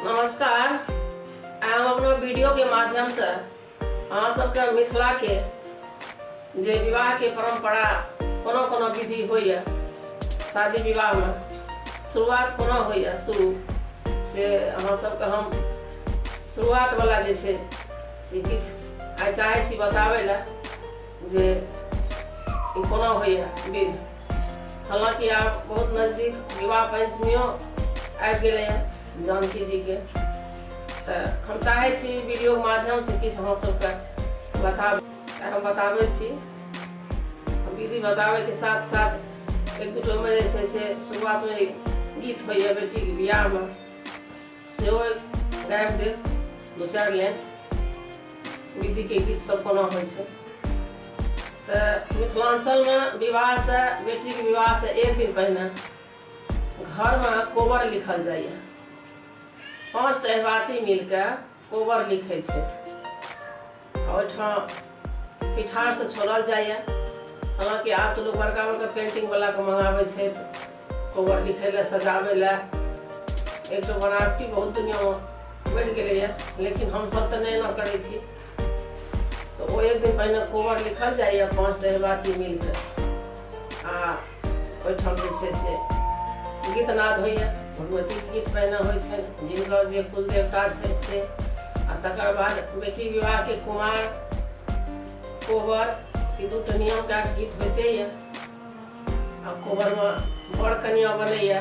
नमस्कार। आइ हम अपना वीडियो के माध्यम से अहाँ सबके मिथिला के जे विवाह के परंपरा कोना कोना विधि होइए, शादी विवाह में शुरुआत कोना होइए शुरू, से अहाँ सबके हम शुरुआत वाला जे छै से किछु आइ चाहै छी बताबै लए जे ई कोना होइए विधि। हालाँकि आब बहुत नजदीक विवाह पंचमियो आबि गेलैए जानकी जीके, तऽ हम चाहै छी वीडियोके माध्यमसँ किछु अहाँ सबके बताब। हम बताबै छी विधि बताबैके साथ साथ एक दू ओहिमे जे छै से शुरुआतमे गीत होइए बेटीके बियाहमे, सेहो गाबि देब दू चारि लाइन विधिके गीत सब कोना होइ छै। तऽ मिथिलाञ्चलमे विवाहसँ बेटीके विवाहसँ एक दिन पहिने घरमे कोबर लिखल जाइए। 5 टा अहिबाती मिलके कोबर लिखै छै। ओहिठाम पिठारसँ छोड़ल जाइए। हालाँकि आब तऽ लोक बड़का बड़का पेंटिंग वाला के मंगाबै छै कोबर लिखै लए, सजाबै लए। एक तो बनावटी बहुत दुनियामे बढ़ि गेलैए, लेकिन हमसब तऽ नहि एना करै छी। तऽ ओ एक दिन पहिने कोबर लिखल जाइए 5 टा अहिबाती मिलके, आ ओहिठाम जे छै से गीतनाद होइए। भगवतीके गीत पहिने होइ छनि, जिनकर जे कुल देवता छै से, आ तकर बाद बेटी विवाहके कुमार कोबर ई 2 नियम कए कऽ गीत होइते यऽ। आ कोबरमे बर कनिया बनैए,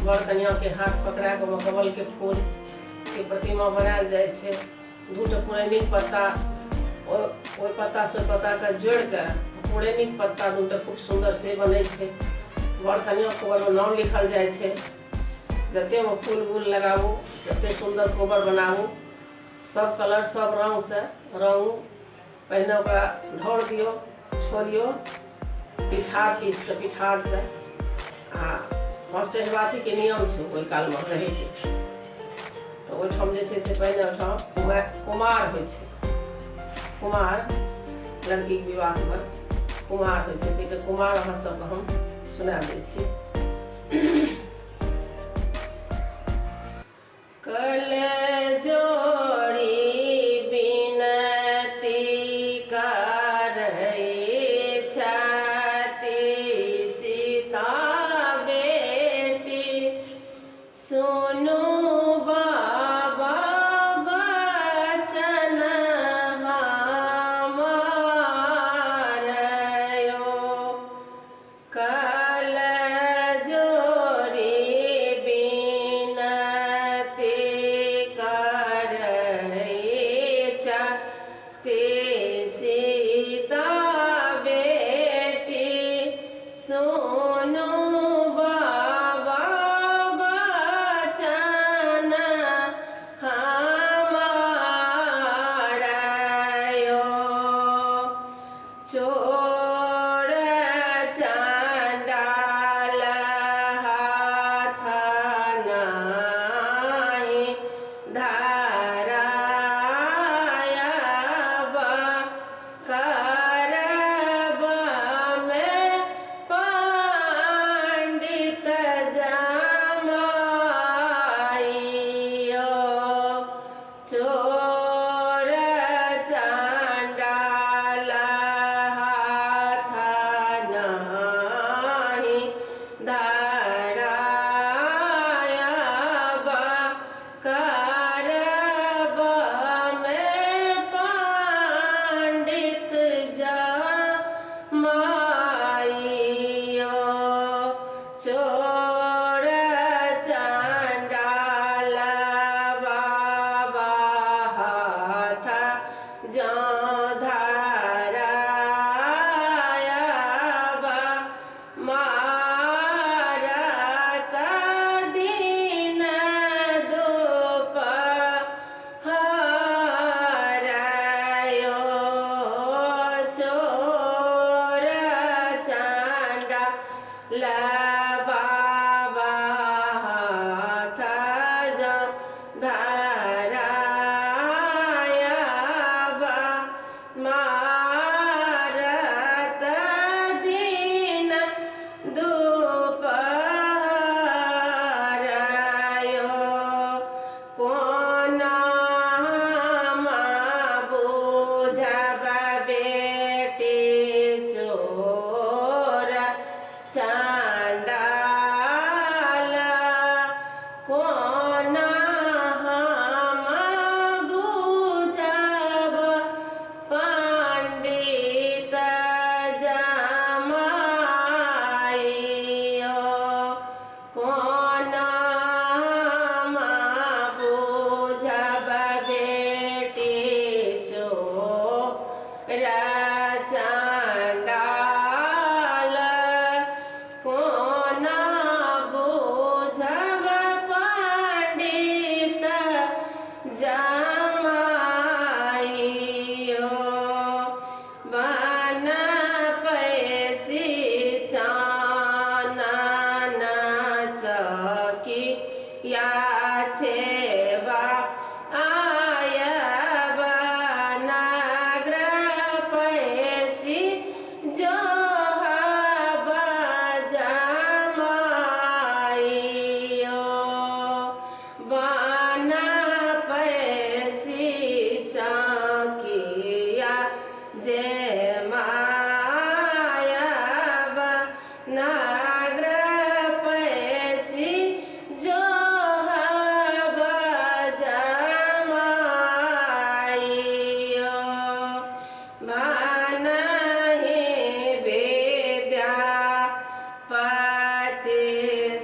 बर कनियाके हाथ पकड़ा कऽ ओहिमे कमलके फूलके प्रतिमा बनायल जाइ छै। 2 पुरैनिक पत्ता ओहि पत्तासँ ओहि पत्ताके जोड़िकऽ पुरैनिक पत्ता 2 खूब सुन्दर से बनै छै। बर कनिया कोबरमे नाम लिखल जाइ छै। जते ओहिमे फूल वूल लगाबू, जते सुन्दर कोबर बनाबू, सब कलर सब रङ्गसँ रङ्गू। पहिने ओकरा ढोर दियौ, छोड़ियौ पिठार पीस कऽ पिठारसँ। आ 5 अहिबातीके नियम छै ओहि कालमे रहैके। तऽ ओहिठाम जे छै से पहिने ओहिठाम कुमार होइ छै। कुमार लड़कीके विवाहमे कुमार होइ छै, से कुमार अहाँ सबके हम सुना दै छी। कल जोड़ी विनती करै छथि सीता बेटी, सुनू बाबा बचन हमार यो। कल जोड़ी विनती करै छथि सीता बेटी, सुनू बाबा बचन हमार यो। चोर चंडाल हाथ नाही धरायब, करब में पंडित जमाइयो। चोर चंडाल हाथ नाही धरायब, करब में पंडित जमाइयो। चोर चंडाल बाबा हाथ जँ धरायब, मारत दिन दुपहरिया। कोना हम बुझब पंडित जमाइयो, कोना हम बुझब बेटी चोर चंडाल, कोना बुझब पंडित जमाइयो, बन पैसी चानन चकिया छेबा आयब, नगर पैसी जोहब जमाइयो, बन पैसी चकिया जे मायब, नगर पैसी जोहब जमाइयो, भनहि विद्यापति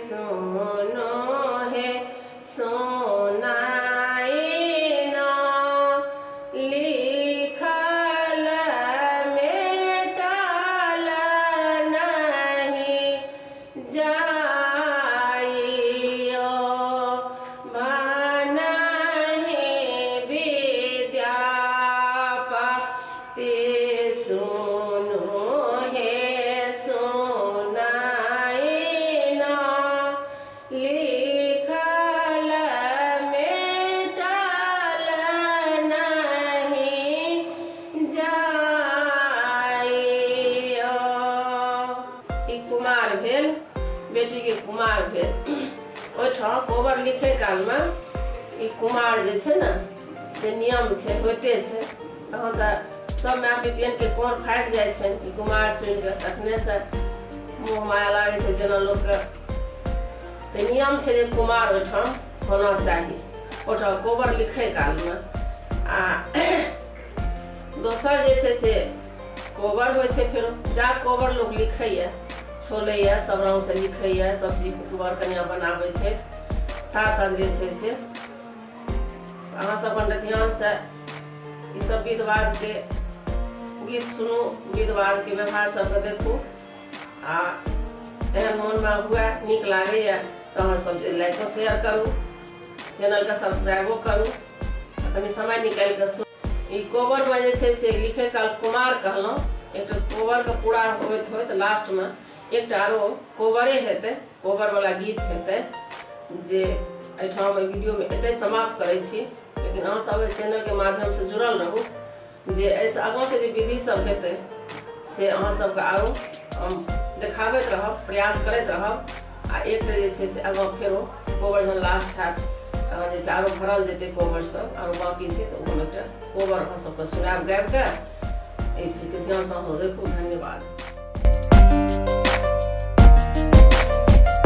सुनो हे सुनाइना, लिखल मेटल नहीं जाइयो, भनहि विद्यापति सुनो हे सुनाइना, लिखल मेटल नहीं जाइयो। ई कुमार भेल, बेटी के कुमार भेल। ओहिठाम कोबर लिखै कालमे ई कुमार जे छै ने से नियम छै, होइते छै। तहन तऽ सब माय पितियनके कोन फाटि जाइ छनि ई कुमार सुनिकऽ, तखनेसँ मुँह माया लागै छै जेना लोकके। तऽ नियम छै जे कुमार ओहिठाम होना चाही ओहिठाम कोबर लिखै कालमे। आ दोसर जे छै से कोबर होइ छै, फेरो जा कोबर लोक लिखैए, छोलैए, सब रङ्गसँ लिखैए, सब चीज बर कनिया बनाबै छै, ता तक जे छै से अहाँ सब अपन ध्यानसँ ई सब विध बाधके गीत सुनू, विध बाधके व्यवहार सबके देखू, आ एहन मोनमे हुए नीक लागैए तऽ अहाँ सब जे लाइको शेयर करू, चैनलके सब्सक्राइबो करू, कनि समय निकालि कऽ सुनू। ई कोबरमे जे छै से लिखै काल कुमार कहलहुँ, एकटा कोबरके पूरा होइत होइत लास्टमे एकटा आरो कोबरे हेतै, कोबरवला गीत हेतै, जे एहिठाम एहि वीडियोमे एतहि समाप्त करै छी। लेकिन अहाँ सब एहि चैनलके माध्यमसँ जुड़ल रहू, जे एहिसँ आगाँके जे विधि सब हेतै से अहाँ सबके आरो हम देखाबैत रहब, प्रयास करैत रहब। आ एकटा जे छै से आगाँ फेरो कोबर जहन लास्ट हैत तहन जे छै आरो भरल जेतै कोबर सब, आरो बाँकी छै, तऽ ओहोमे एकटा कोबर अहाँ सबके सुनायब गाबिकऽ। एहि चीजके ध्यानसँ अहाँ देखू। धन्यवाद।